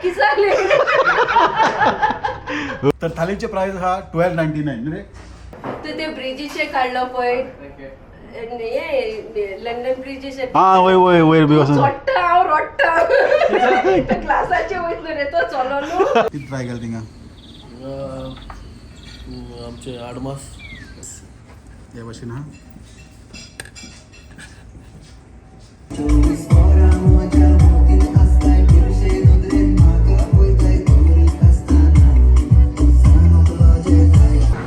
किसाले. तर थालीचे प्राइस हा 12.99 म्हणजे. तू ते ब्रिजीचे काढलो पळय, हे लंडन ब्रिजीचे. हा, वय वय वयर बी वचून. चोडटा हांव रोडटा क्लासाचे वयतलो रे तो चलो न्हू. कितें ट्राय केलें थिंगा? आमचे आडमास. हे भाशेन हा.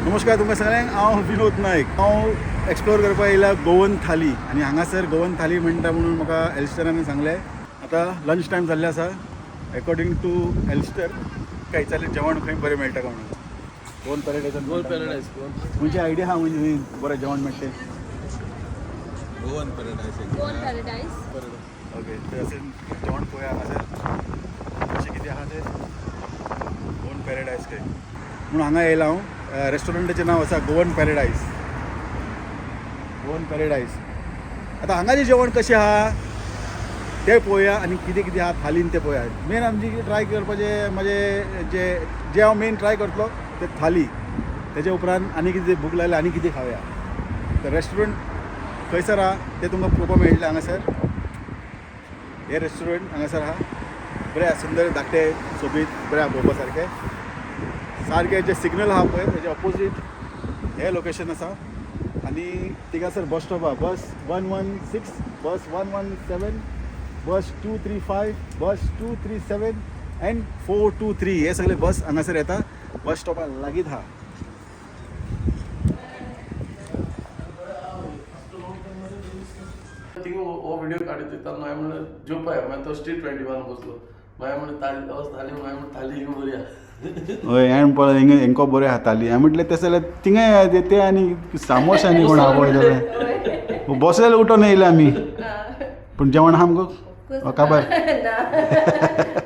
नमस्कार तुमकां सगळ्यांक, हांव विनोद नायक. हांव एक्सप्लोर करपाक येयला गोवन थाली आनी हांगासर गोवन थाली म्हणटा म्हणून म्हाका एल्स्टरान सांगलें. आतां लंच टायम जाल्लें आसा. एकॉर्डींग टू एल्स्टर काय विचारलें जेवण खंय बरें मेळटा काय म्हणून, गोवन पॅरेडायसान. Goan Paradise, Goan. म्हणजे आयडिया आहा म्हणजे बरें जेवण मेळटें? Goan Paradise. Goan Paradise. Okay, तर असें जेवण पळोवया हांगासर कशें कितें आहा तें. गोवन पॅरेडायज खंय म्हणून हांगा येयला हांव. रेस्टॉरंटाचें नांव आसा गोवन पॅरेडायज. Goan paradise. आतां हांगाचें जेवण कशें आहा तें पळोवया आनी कितें कितें आहा थालीन तें पळोवया. मेन आमची ट्राय करपाचें म्हाजें जे जें हांव मेन ट्राय करतलो तें थाली. तेजे उपरांत आनी कितें भूक लागल्यार आनी कितें खावया. तर रेस्टॉरंट खंयसर आहा तें तुमकां पळोवपाक मेळटलें. हांगासर हे रेस्टॉरंट हांगासर आहा. बरें आहा, सुंदर, धाकटें, सोबीत, बरें आहा पळोवपा सारकें. सारकें जें सिग्नल आहा पळय तेजे ऑपोजीट हें लोकेशन आसा. आनी थिंगासर बस स्टॉप आहा. बस 116, बस 117, बस 235, बस 237 एंड 423 हे सगळे बस हांगासर येता. बस स्टॉपा लागींच आहा. थिंगा हो व्हिडिओ काडीत वयता. मागीर म्हणलें जेवपा या. मागीर तो स्ट्रीट 21 बसलो. मागीर म्हणलें थाली वच थाली. मागीर म्हणलें थाली हिंगा बरी आहा. हय, हांवें पळय हिंगा हेंको बरें आहा थाली. हांवें म्हटलें तशें जाल्यार थिंगाय ते आनी सामोस आनी कोण आपय जाल्यार बसलेले उठोन येयले आमी. पूण जेवण आहा मुगो काबार. ना,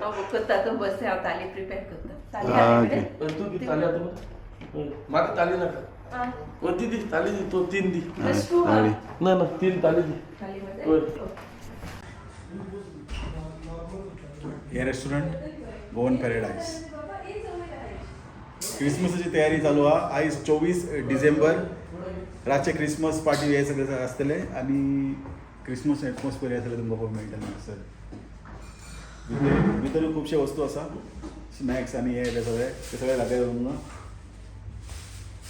हांव करता, तूं बस, हांव थाली प्रिपेर करता. थाली आं, हाडली ओके. मरे? तूं दी थाली आतां हय, म्हाका थाली नाका. आं, ओ दी दी थाली दी, तो तीन दी. बस तूं थाली. ना ना, तीन थाली दी. थाली मध्ये हय. हे रेस्टॉरंट गोवन पॅरेडायज. क्रिसमसाची तयारी चालू आहा. आयज 24 डिसेंबर. रातचे क्रिसमस पार्टी हे सगळें आसतलें आनी क्रिसमस एटमॉस्फियर हे सगळें तुमकां पळोवंक मेळटलें हांगासर. भितर भितर खुबशे वस्तू आसा, स्नॅक्स आनी हे ते सगळे, ते सगळे दाखयता तुमकां.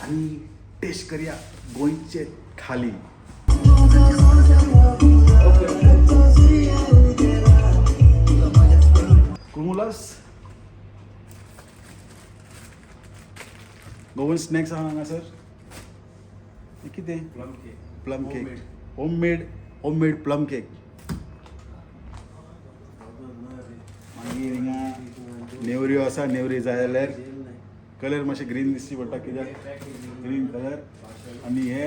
आनी टेस्ट करया गोंयचे थाली. कुमुलास गोवन स्नॅक्स आहा हांगासर. हे कितें? Plum cake. Plum cake, homemade, homemade plum cake. मागीर हिंगा नेवऱ्यो आसा. नेवरी जाय जाल्यार कलर मातशे ग्रीन दिसची पडटा कित्याक ग्रीन कलर. आनी हे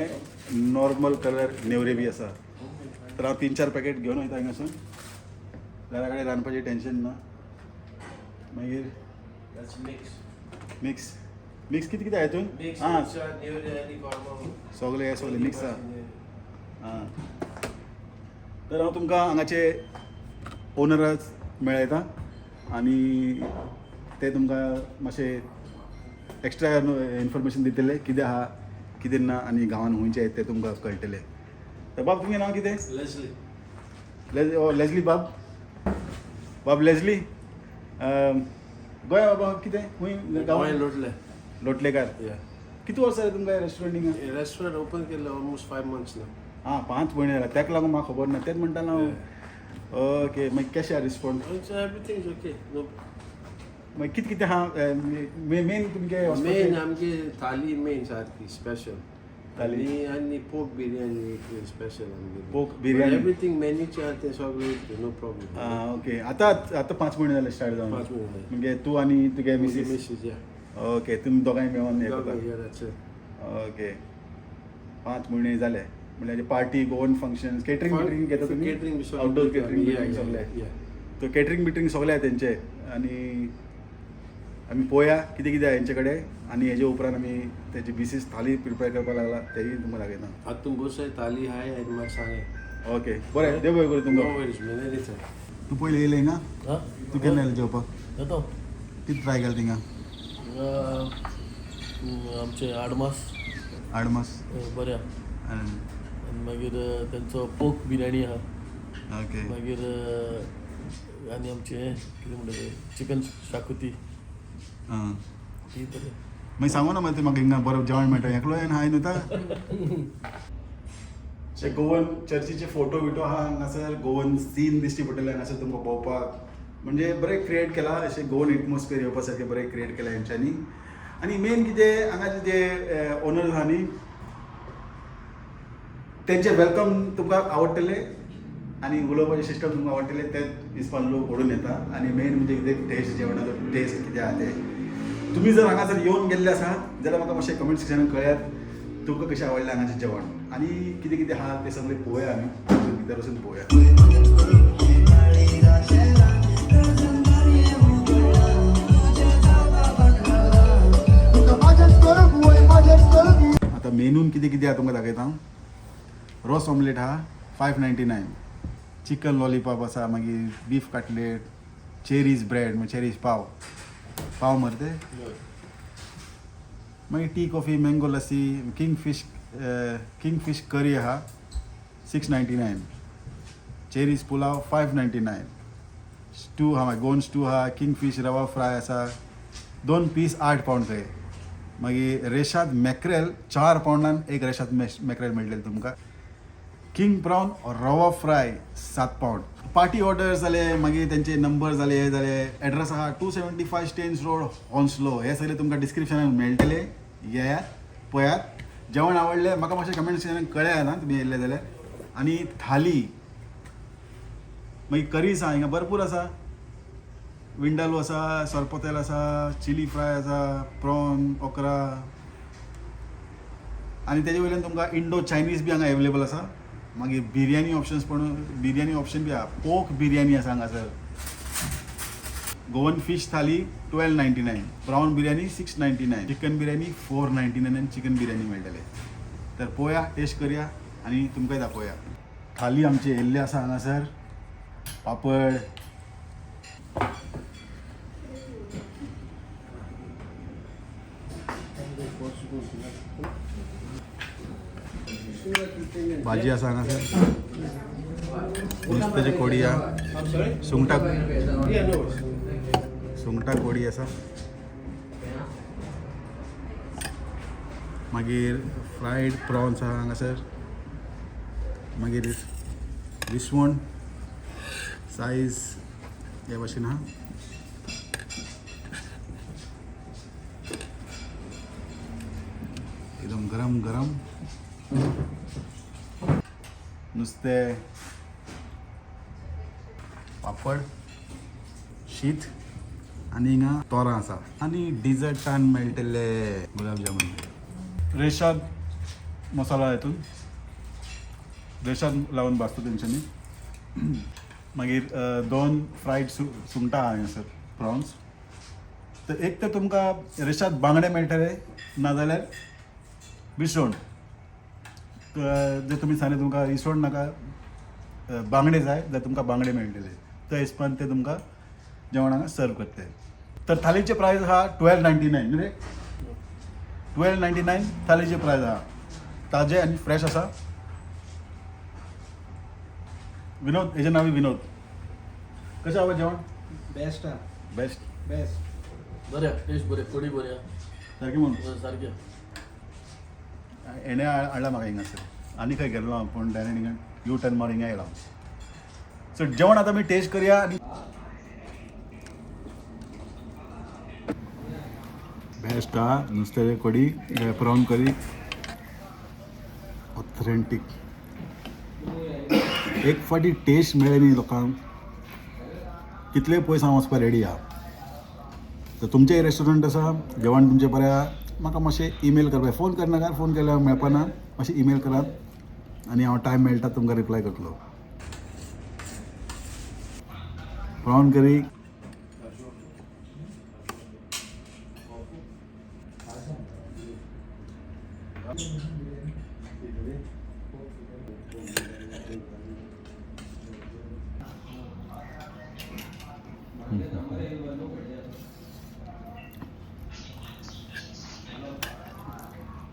नॉर्मल कलर नेवरे बी आसा. तर हांव तीन चार पॅकेट घेवन वयता हांगासून. घरा कडेन रांदपाचें टेंशन ना मागीर. मिक्स मिक्स कितें कितें हातून? आं, सगळे हे सगळे मिक्स आहा. आं, तर हांव तुमकां हांगाचे ओनराच मेळयता आनी ते तुमकां मातशें एक्स्ट्रा इन्फॉर्मेशन दितले, कितें आहा कितें ना आनी गांवान खंयचें तें तुमकां कळटलें. तर बाब, तुमगें नांव कितें? लेस्ली. लेजली बाब, बाब लेजली. गोंय बाबा कितें खंय? गोंय. गांवान? लोटले. लोटलेकार. कितले वर्सां जालीं तुमकां रेस्टॉरंटींग? रेस्टॉरंट ओपन केल्लें ऑलमोस्ट 5 मंथ्स ना. आं, 5 म्हयने जाले. ताका लागून म्हाका खबर ना, तेच म्हणटालो हांव. ओके, मागीर कशें आहा response? Everything is okay, no. मागीर कितें कितें आहा मेन तुमगे? मेन आमगे थाली मेन सारकी स्पेशल. थाली. आनी आनी पोर्क बिर्याणी स्पेशल आमगे. पोर्क बिर्याणी. एवरीथींग मेन्यूचे आहा तें सगळें, नो प्रॉब्लम. आं, ओके. आतां आतां 5 म्हयने जाले स्टार्ट जावन? 5 म्हयने जाले. म्हणजे तूं आनी तुगे मिसीस? मिसीस, या. ओके, तुमी दोगांय मेळोन हें करता. Yeah, that's it. Okay, 5 म्हयने जाले म्हणल्यार party, Goan function, catering bettering घेता तुमी? केटरिंग बी सगळें. आउटडोर केटरिंग बिटरिंग सगळें. Yeah. तो केटरिंग बिटरिंग सगळें आहा तेंचे. आनी आमी पळोवया कितें कितें आहा हेंचे कडेन आनी हेजे उपरांत आमी तेजी बिसीस थाली प्रिपेर करपाक लागला, तेय तुमकां दाखयता. आतां तूं बसय, थाली हाय आनी म्हाका सांगाय. ओके, बरें, देव बरें करूं नो तुमकां. Worries man, anytime. तूं पयलीं येयलें हिंगा? हा. तूं केन्ना येयलें जेवपाक? येतो. कितें ट्राय केलें थिंगा? आमचे आडमास. आडमास. बरें आहा. आनी मागीर तेंचो पोक बिर्याणी आहा. ओके. मागीर आनी आमचें हें कितें म्हणटा तें चिकन शाकुती. आं. ती बरें. मागीर सांगू ना, मागीर म्हाका हिंगा बरें जेवण मेळटा एकलो येवन हांव न्हू. ते गोवन चर्चीचे फोटो बिटो आहा हांगासर, गोवन सीन दिश्टी पडटले हांगासर तुमकां पळोवपाक. म्हणजे बरें क्रिएट केला अशें, गोवन एटमॉस्फियर येवपा सारकें बरें क्रिएट केलां हेंच्यांनी. आनी मेन कितें, हांगाचे जे ओनर्स आहा न्ही, तेंचे welcome तुमकां आवडटलें आनी उलोवपाचें सिस्टम तुमकां आवडटलें, तेच हिसपान लोक ओडून येता. आनी मेन म्हणजे कितें, टेस्ट, जेवणाचो टेस्ट कितें आहा तें. तुमी जर हांगासर येवन गेल्ले आसा जाल्यार म्हाका मातशें कमेंट सेक्शनान कळयात तुमकां कशें आवडलें हांगाचें जेवण आनी कितें कितें आहा तें सगळें पळोवया, आमी भितर वचून पळोवया. आतां मेनून कितें कितें आहा तुमकां दाखयता हांव. रोस ऑमलेट आहा 5.99, चिकन लॉलीपॉप आसा, मागीर बीफ कटलेट, चेरीज ब्रेड, मागीर चेरीज पाव, पाव मरे ते. मागीर tea, coffee, mango lassi, king fish curry आहा 6.99, चेरीज पुलाव 5.99, स्टू आहा, मागीर गोवन स्टू आहा, किंग फिश रवा फ्राय आसा, दोन पीस 8 पावंड थंय. मागीर रेशाद मॅक्रेल, 4 पावंडान एक रेशाद मॅक्रेल मेळटलें तुमकां. किंग प्रॉन रवा फ्राय 7 पावंड. पार्टी ऑर्डर जाले, मागीर तेंचे नंबर जाले, हे जाले. एड्रेस आहा 275 Staines Road, Hounslow. हे सगळे तुमकां डिस्क्रिप्शनान मेळटले. येयात, पळयात. जेवण आवडलें म्हाका मातशें कमेंट सेक्शनान कळया ना तुमी येयल्ले जाल्यार. आनी थाली, मागीर करीज आहा, हिंगा भरपूर आसा. विंडालू आसा, सरपोतेल आसा, चिली फ्राय आसा, प्रॉन, ओकरा. आनी तेजे वयल्यान तुमकां इंडो चायनीज बी हांगा एवेलेबल आसा. मागीर बिरयानी ऑप्शन्स पण, बिरयानी ऑप्शन बी आहा. पोर्क बिरयानी आसा हांगासर. Goan fish thali 12.99, prawn biryani 6.99, chicken biryani 4.99 आनी चिकन बिरयानी मेळटले. तर पळोवया, टेस्ट करया आनी तुमकांय दाखोवया. थाली आमची येयल्ली आसा हांगासर. पापड. भाजी आसा हांगासर, नुस्त्याची कोडी आहा, सुंगटा, सुंगटा कोडी आसा. मागीर फ्रायड प्रॉन्स आहा हांगासर. मागीर विस्वण सायज हे भाशेन आहा. एकदम गरम गरम नुस्तें, पापड, शीत आनी हिंगा तोरां आसा आनी डिजर्टान मेळटले गुलाब जामुन. रेशाद मसाला, हितून रेशाद लावन भाजता तेंच्यांनी. मागीर दोन फ्रायड सुंगटां आहा हांगासर, प्रॉन्स. तर एक तर तुमकां रेशाद बांगडे मेळटले, नाजाल्यार विसवण. तर जर तुमी सांगलें तुमकां इसवण नाका, बांगडे जाय जाल्यार तुमकां बांगडे मेळटले. त्या हिसपान ते तुमकां जेवण हांगा सर्व करतले. तर थालीचे प्रायस आहा 12.99 न्ही रे? 12.99 थालीचे प्रायस आहा. ताजे आनी फ्रेश आसा. विनोद, हेजें नांव विनोद. कशें आहा जेवण? बेस्ट हा. बेस्ट. बेस्ट. बरें, टेस्ट बरें, कोडी बरी आहा. सारकें म्हणून. सारकें. हेणें हाडला म्हाका हिंगासर. आनी खंय गेल्लो हांव, पूण डायरेक्ट हिंगा यू टर्न मारून हिंगा येयला हांव. सो जेवण आतां आमी टेस्ट करया. आनी बेस्ट आहा नुस्त्याची कडी, प्रॉन करी, ऑथेंटीक. एक फावटी टेस्ट मेळ्ळें न्ही लोकांक, कितले पयस हांव वचपाक रेडी आहा. तर तुमचें रेस्टॉरंट आसा, जेवण तुमचें बरें आहा, म्हाका मातशें ईमेल करपाक, फोन करनाका, फोन केल्यार मेळपाना. मातशें ईमेल करात आनी हांव टायम मेळटा तुमकां रिप्लाय करतलो. Prawn curry.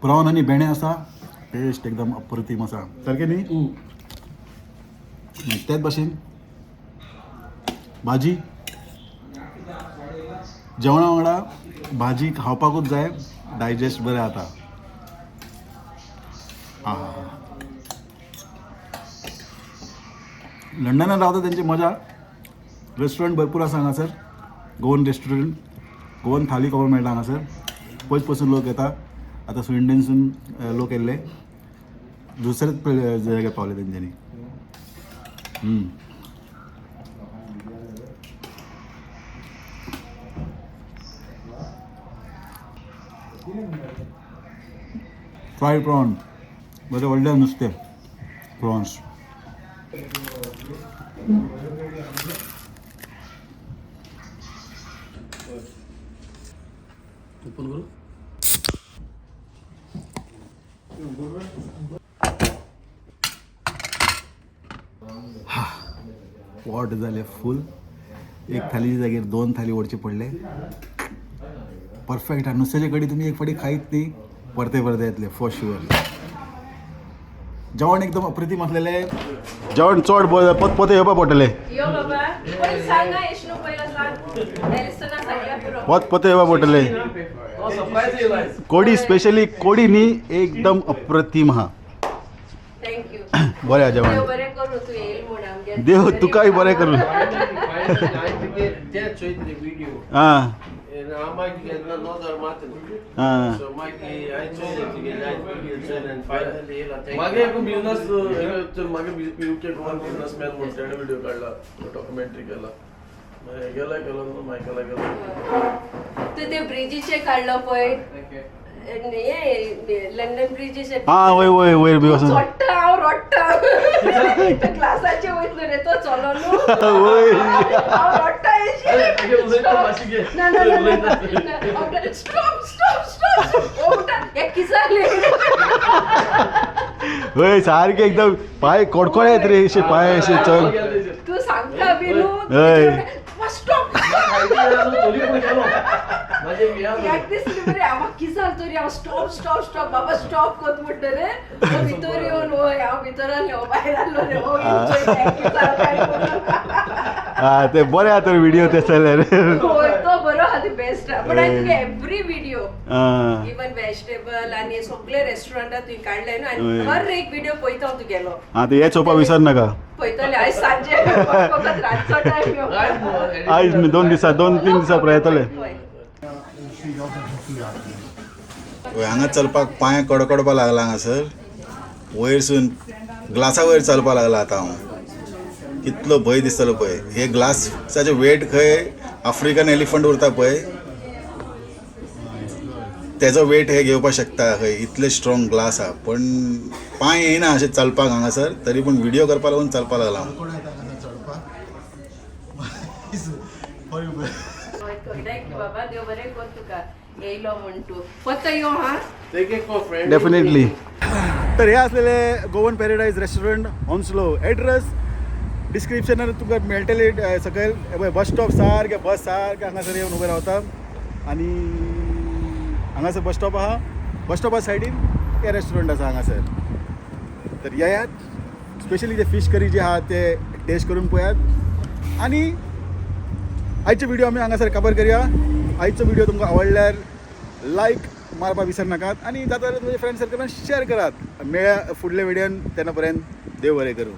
प्रॉन आनी भेणे आसा, टेस्ट एकदम अप्रतिम आसा सारकें न्ही. त्याच भाशेन भाजी, जेवणा वांगडा भाजी खावपाकूच जाय, डायजेस्ट बरें जाता. आं, लंडनात रावता तेंची मजा. रेस्टॉरंट भरपूर आसा हांगासर, गोवन रेस्टॉरंट, गोवन थाली खावपाक मेळटा हांगासर. पयस पसून लोक येता. आतां स्विंडनसून लोक येयल्ले, दुसरेच जाग्यार पावले तेंच्यांनी. फ्राय प्रॉन, बरें व्हडलें नुस्तें प्रॉन्स. ओपन करू. पोट जालें फूल. एक थालीच्या जागेर दोन थाली ओडचे पडले. परफेक्ट. नुस्त्याचे कडी तुमी एक फाटी खायत न्ही, परते परते येतले फॉर शुअर. जेवण एकदम अप्रतिम आसलेलें. जेवण चड पत पते येवपा पडटलें. यो बाबा, पयलीं सांग हा, येशनू पयलो सांग. एलिसना सांगल्या पुरो. पत पते येवपा पडटलें. तो सरप्राईज येयला आयज. कोडी स्पेशली कोडी न्ही एकदम अप्रतिम हा. Thank you. बरें आहा देव जेवण. बरें करूं, तूं येयल म्हूण आमगेर. देव तुकाय बरें करूं. ते चोयतले व्हिडिओ. आं. हांव मागीर केन्ना नदर मारतलो. आं. सो मागीर हांवें चोयलें तुगेलें, आयज व्हिडिओ चोयलें आनी फायनली येयला. मागीर एक बिजनस, मागीर युके गोवन बिजनसमॅन म्हूण तेणें व्हिडिओ काडला, डॉक्युमेंट्री केला. मागीर गेला गेलो मायकला गेलो. तूं ते ब्रिजीचे काडलो पळय, हे लंडन ब्रिजीचे. आं, वय वय, वयर बी वचून. चोडटा हांव रडटा. क्लासाचे वयतलो रे तो चलो न्हू. वय. हांव रडटा. अरे, उलयता मातशें घे. ना ना ना, स्टॉप स्टॉप स्टॉप. म्हणटा हे कितें जालें? वय, सारकें एकदम पांय कडकडे येत रे, अशे पांय अशे चल. तूं सांगता बी न्हू. हय. स्टॉप. याद दिसली बरे हांव कितें जालें तरी. हांव स्टॉप स्टॉप स्टॉप बाबा स्टॉप कोत म्हणटा रे. हो भितर येवन, वय हांव भितर आसलें, हो भायर आसलो रे, हो येवन चोय कितें जालें काय म्हणून. आं, ते बरें आहा तर व्हिडिओ ते जाल्यार. होय, तो बरो आहा, ते बेस्ट आहा. बट हांवें तुगे एवरी व्हिडिओ, आं. इवन वेजिटेबल आनी सगळे रेस्टॉरंटात तुवें काडले न्हू, आनी हय. हर एक व्हिडिओ पळयता हांव तुगेलो. आं, ते हे चोवपा विसर नाका. पळयतले आयज सांजे, फकत रातचो टायम. आयज न्ही, 2 दिसा, 2-3 दिसा उपरांत येतले. हांगा चलपाक पांय कडकडपाक लागला. हांगासर वयरसून ग्लासा वयर चलपाक लागला आतां हांव. कितलो भंय दिसतलो पळय. हे ग्लासाचे वेट खंय आफ्रिकन एलिफंट उरता पळय, तेजो वेट हे घेवपाक शकता खंय, इतले स्ट्रॉंग ग्लास आहा. पण पांय येयना अशें चलपाक हांगासर, तरी पूण व्हिडियो करपाक लागून चलपाक लागला हांव. Thank you बाबा, देव बरें कर तुका, येयलो म्हण तूं परतो यो हा. डेफिनेटली. तर हे असलेले गोवन पॅरेडायज रेस्टॉरंट, हॉन्सलो. एड्रेस डिस्क्रिप्शनार तुमकां मेळटले सकयल. हे पळय बस स्टॉप, सारकें बस सारकें हांगासर येवन उबें रावता आनी हांगासर बस स्टॉप आहा. बस स्टॉपा सायडीन हे रेस्टॉरंट आसा हांगासर. तर येयात, स्पेशली जे फीश करी जे आहा ते टेस्ट करून पळयात. आनी आयचो व्हिडिओ आमी हांगासर कवर करया. आयचो व्हिडिओ तुमकां आवडल्यार लायक मारपाक विसर नाकात आनी जाता जाल्यार तुमच्या फ्रेंड सर्कलान शेअर करात. मेळया फुडल्या व्हिडियोन, तेन्ना पर्यंत देव बरें करूं.